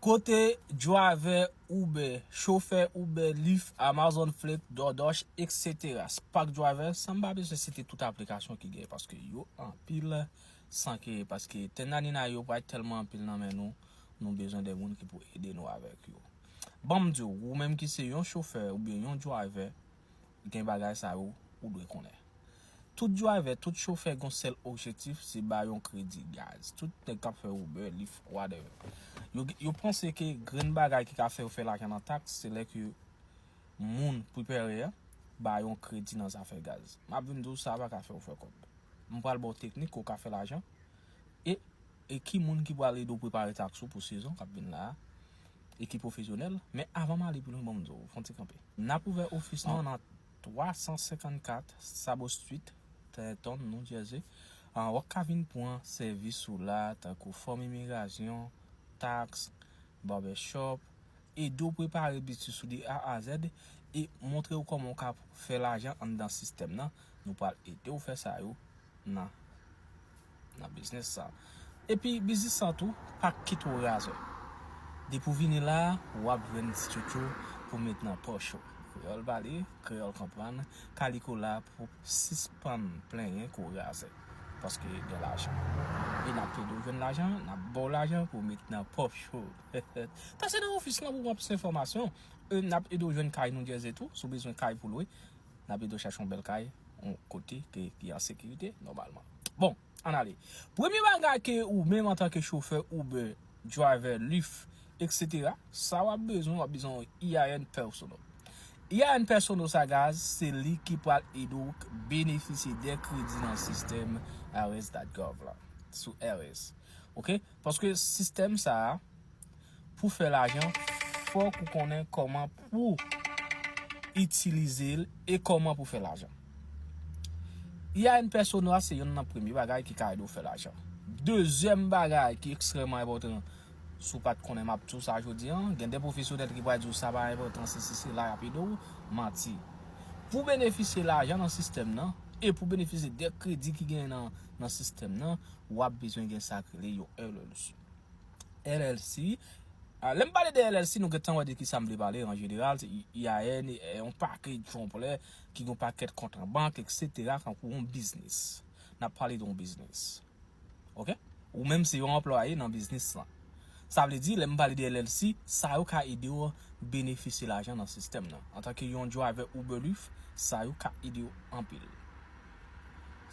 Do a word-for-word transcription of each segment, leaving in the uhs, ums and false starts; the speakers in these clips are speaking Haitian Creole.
Kote drivè Uber, chofè Uber, Lyft, Amazon Flex, DoorDash, et cetera. Spark Driver, san m pa bezwen site tout aplikasyon ki gen, paske yo anpil, san ke, paske tennanina yo pral tèlman anpil nan men nou, nou bezwen de moun ki pou ede nou avèk yo. Ban m di w, ou menm ki se yon chofè oubyen yon drivè, gen bagay sa yo ou dwe konnen. Tout drivè, tout chofè gen yon sèl objektif, se bay yon kredi gaz. Tout nèg k ap fè Uber, Lyft, whatever. Yo, yo panse ke grenn bagay ki ka fè yo fè lajan nan taks, se lè ke moun prepare a ba yon kredi nan zafè gaz. M ap vin di w sa pa ka fè w fè kòb. M pral ba w teknik ke w ka fè lajan e, e ki moun ki pral ede w prepare taks ou pou sezon k ap vin la a, e ki pwofesyonèl. Men avan m ale pi lwen, ban m di w, fè yon ti kanpe. N ap ouvè ofis nou an nan twa san senkannkat Sabo Street, Trenton, New Jersey. An, w ap ka vin pran sèvis ou la, tankou fòm imigrasyon, taks, barbershop, ede w prepare biznis ou de A a Z e montre w kòman w ka fè lajan anndan sistèm nan. Nou pral ede w fè sa yo nan, nan biznis sa. Epi biznis sa tou, pa kite w razè. Depi w vini la, w ap jwenn ti tchotcho pou met nan pòch ou. Kreyòl pale, kreyòl konprann, Kaliko la pou sispann plenyen ke w razè. Paske gen lajan. E n ap ede w jwenn lajan, n ap ba w lajan pou w met nan pòch ou. Pase nan ofis lan pou pran plis enfòmasyon. E n ap ede w jwenn kay New Jersey tou, si w bezwen kay pou lwe. N ap ede w chache yon bèl kay, yon kote ke, ki an sekirite, nòmalman. Bon, ann ale. Premye bagay ke ou menm antanke chofè Uber, driver, Lyft, et cetera, sa w ap bezwen, w ap bezwen yon E I N personal. E I N personal sa, guys, se li ki pral ede w benefisye de kredi nan sistèm I R S dot gov la, sou I R S. Oke? Paske sistèm sa a, pou fè lajan, fòk ou konnen kòman pou itilize l e kòman pou fè lajan. E I N personal se youn nan premye bagay ki ka ede w fè lajan. Dezyèm bagay ki ekstrèmman enpòtan, si w pa t konnen, m ap di w sa jodi a, gen de pwofesyonèl ki pral di w sa pa enpòtan, sesi, sela, y ap ede w, manti. Pou benefisye lajan nan sistèm nan, e pou benefisye de kredi ki genyen nan, nan sistèm nan, w ap bezwen gen sa k rele yon L L C. L L C. Ah, lè m pale de L L C, nou gentan wè de ki sa m vle pale an jeneral, se I A N, e, yon pakèt konplè ki gen yon pakèt kont an bank, et cetera, tankou yon biznis. N ap pale de yon biznis. Oke? Ou menm se yon anplwaye nan biznis lan. Sa vle di, lè m pale de L L C, sa yo ka ede w benefisye lajan nan sistèm nan. Antanke yon driver Uber Lyft, sa yo ka ede w anpil.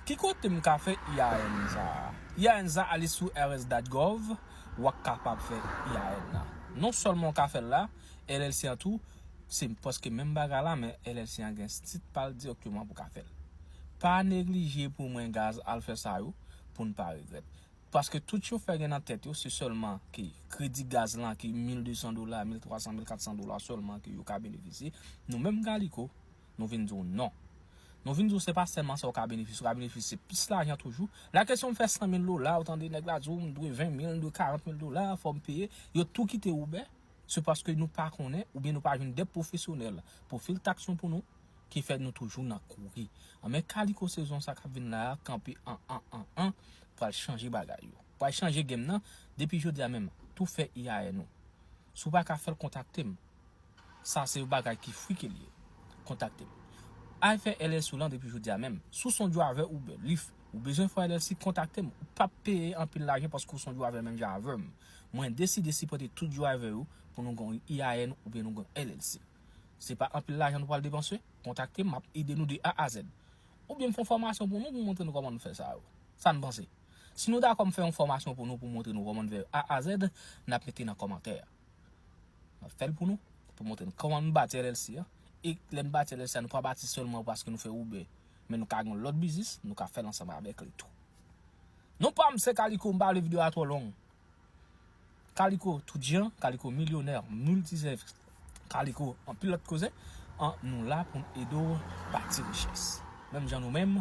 Ki kote m ka fè E I N sa a? E I N sa a, ale sou I R S dot gov, w ap kapab fè E I N nan. Non sèlman w ka fè l la, L L C an tou, se prèske menm bagay la, men L L C an gen sit pa l dirèkteman pou w ka fè l. Pa neglije pou mwen, guys, al fè sa yo, pou n pa regrèt. Paske tout chofè gen nan tèt yo, se sèlman ke kredi gaz lan ki mil de san dola, mil twa san, mil kat san dola sèlman ke yo ka benefisye. Nou menm Kaliko, nou vin di w non. Nou vin di w se pa sèlman sa w ka benefisye, w ka benefisye plis lajan toujou. La kesyon m fè san mil dola, ou tande nèg la di w m dwe ven mil, m dwe karant mil dola, fò m peye. Yo tou kite Uber, se paske nou pa konnen, oubyen nou pa jwenn de pwofesyonèl pou fil taks yo pou nou, ki fè nou toujou nan kouri. An, men Kaliko sezon sa k ap vin la a, kanpe an, an, an, an, pral chanje bagay yo. Pral chanje game nan, depi jodi a menm, tou fè E I N ou. Si w pa ka fè l, kontakte m. Sa se yon bagay ki fri ke l ye. Kontakte m. Al fè L L C w lan depi jodi a menm. Si w se yon driver Uber, Lyft, ou bezwen fè L L C, kontakte m. Ou p ap peye anpil lajan paske w se yon driver menm jan avè m. Mwen deside sipòte tout driver yo pou nou gen yon E I N oubyen nou gen yon L L C. Se pa anpil lajan nou pral depanse. Kontakte m, m ap ede nou de A a Z. Oubyen m fè yon fòmasyon pou nou, pou montre nou kòman nou fè sa yo. Sa n panse? Si nou dakò m fè yon fòmasyon pou nou, pou montre nou kòman n fè A a Z, n ap mete nan kòmantè a. N ap fè l pou nou, pou montre nou kòman n bati L L C a. E lè n bati L L C a, nou pa bati sèlman paske nou fè Uber, men nou ka gen yon lòt biznis, nou ka fè l ansanm avèk li tou. Non pa m se Kaliko, m pa vle videyo a twò long. Kaliko tout jan, Kaliko milyonè, miltizèv, Kaliko anpil lòt koze. An, nou la pou n ede w bati richès. Menm jan nou menm,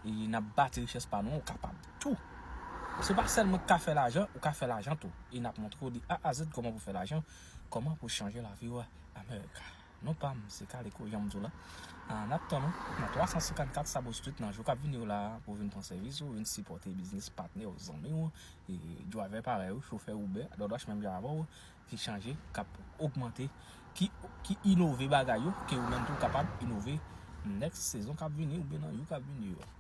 e n ap bati richès pa nou, ou kapab tou. Se pa sèlman k ka fè lajan, ou ka fè lajan tou. E n ap montre w de A a Z kòman pou fè lajan, kòman pou chanje lavi w America. Non pa m, se Kaliko, jan m di w la. Ah, n ap tann ou nan twa san senkannkat Sabo Street nan jou k ap vini yo la pou vin pran sèvis ou, vin sipòte biznis patnè w, zanmi w, e driver parèy ou, chofè Uber, DoorDash menm jan avè w, ki chanje, k ap ogmante, ki, ki inove bagay yo, ke ou menm tou kapab inove next sezon k ap vini oubyen nan jou k ap vini yo.